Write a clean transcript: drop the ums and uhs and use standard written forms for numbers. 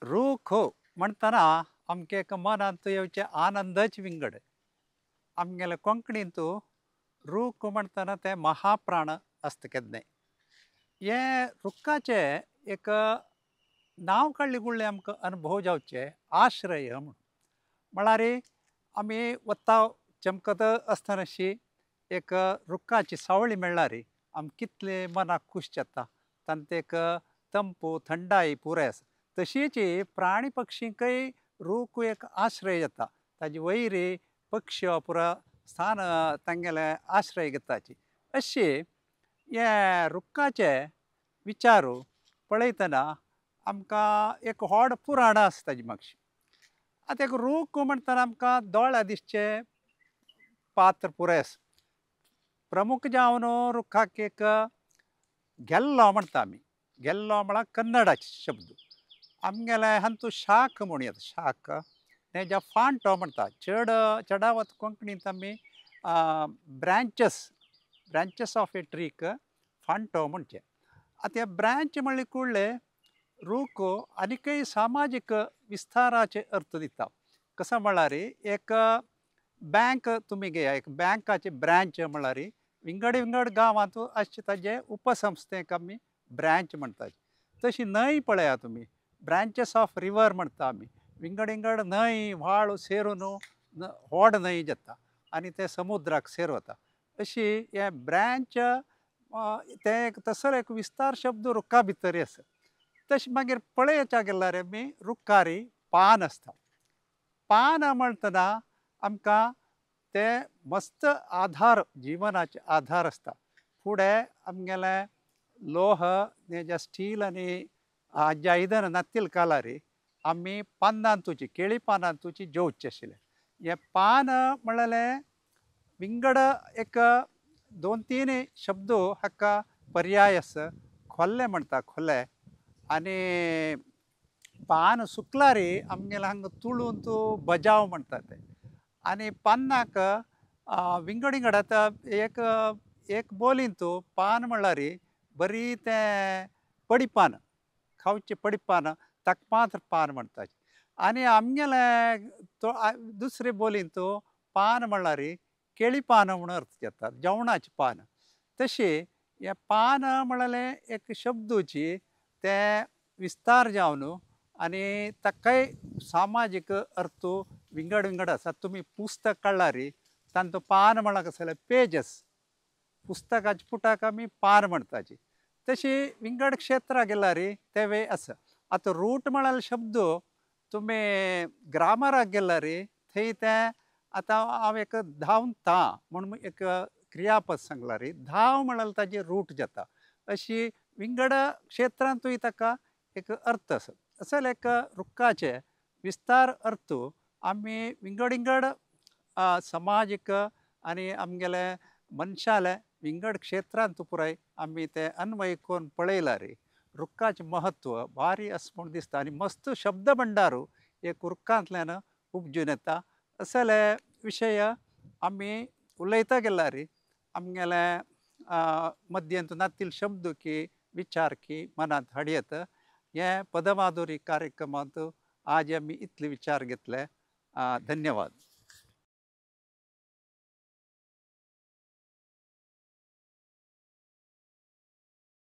रूख म्हणटना आमगे एक मनांत येवचे आनंदच विंगड. आमगेले कोंकणींत रूख म्हणटना ते महाप्राण आसता केन्नाय. हे रुखाचे एक नांव काडले गुळ्ळे आमकां अनुभव जावचे आश्रय म्हूण. म्हळ्यार आमी वता चमकत आसतना अशी एक रुखाची सावळी मेळ्ळारी आमकां कितले मनाक खूश जाता. तांचे एक तंपू थंडाय पुराय आसा. तशीच प्राणी पक्षींकय रूख एक आश्रय जाता. ताजे वयरी पक्षी पुरा स्थान तांगेले आश्रय घेताची. अशी हे रुखाचे विचार पळयतना आमकां एक व्हड पुराण आसा ताजे मागशी. आतां एक रूख म्हणटना आमकां दोळ्या दिसचे पात्र पुराय आसा. प्रमुख जावन रुखाक एक गेल्लो म्हणटा आमी. गेल्लो म्हळ्यार कन्नडाचे शब्द. आमगेले हातूंत शाख म्हूण येता. शाख हें ज्या फांटो म्हणटा चड चडावत कोंकणींत आमी ब्रांचेस ब्रांचेस ऑफ ए ट्रीक फांटो म्हणचे. आतां हे ब्रांच म्हणले कुडले रूख आनीकय सामाजीक विस्ताराचे अर्थ दिता. कसो म्हळ्यार एक बँक तुमी घेया, एक बँकाचे ब्रांच म्हळ्यार विंगड विंगड गांवांत आसचे ताजे उपसंस्थेक आमी ब्रांच म्हणटात. तशी न्हंय पळया तुमी, ब्रांचेस ऑफ रिवर म्हणटा आमी. विंगड विंगड न्हंय व्हाळ सेरून व्हड न्हंय जाता आनी ते समुद्राक सेर वता. अशी हे ब्रांच तें एक तसो एक विस्तार शब्द रुखा भितर आसा. तशें मागीर पळयच्या गेल्यार आमी रुखारी पान आसता. पान म्हणटना आमकां ते मस्त आधार जिवनाचे आधार आसता. फुडें आमगेले लोह जे स्टील आनी हाज्या आयदनां नातील कालारी आमी पानांतूची केळी पानांतूची जेवचे आशिल्ले. हे पान म्हणलें विंगड एक दोन तीन शब्द हाका पर्याय आसा. खोल्ले म्हणटा खोले आनी पान सुकलारी आमगेले हांगा तुळून बजाव म्हणटा ते. आनी पानाक विंगड विंगड आतां एक एक बोलींत पान म्हणल्यार बरी तें पडिपान खावचें पडिपान ताका मात्र पान म्हणटात. आनी आमगेले दुसरे बोलींत पान म्हणल्यार केळी पान म्हूण अर्थ घेतात, जेवणाचें पान. तशें हें पान म्हणलें एक शब्दूची तें विस्तार जावन आनी ताकाय सामाजीक अर्थ विंगड विंगड आसा. तुमी पुस्तक काडल्यार तांचो पान म्हळ्यार कसलें पेजस, पुस्तकाच्या पुटाक आमी पान म्हणटाची. तशी विंगड क्षेत्रां गेल्यार तेवूय आसा. आतां रूट म्हळ्यार शब्द तुमी ग्रामराक गेल्यार थंय तें आतां हांव एक धांवता म्हूण एक क्रियापद सांगल्यार धांव म्हळ्यार ताजें रूट जाता. अशी विंगड क्षेत्रांतूय ताका एक अर्थ आसा. असल एक रुखाचे विस्तार अर्थ आमी विंगड विंगड समाजीक आनी आमगेले मनशाले विंगड क्षेत्रांत पुराय आमी ते अन्वय करून पळयल्यार रुखाचें म्हत्व भारी आसा म्हूण दिसता. आनी मस्त शब्द भंडार एक रुखांतल्यान उपजून येता. असले विशय आमी उलयता गेल्यार आमगेले मद्यंत नातील शब्द की विचार की मनांत हाडयत. हे पदमाधुरी कार्यक्रमांत आज आमी इतले विचार घेतले. धन्यवाद.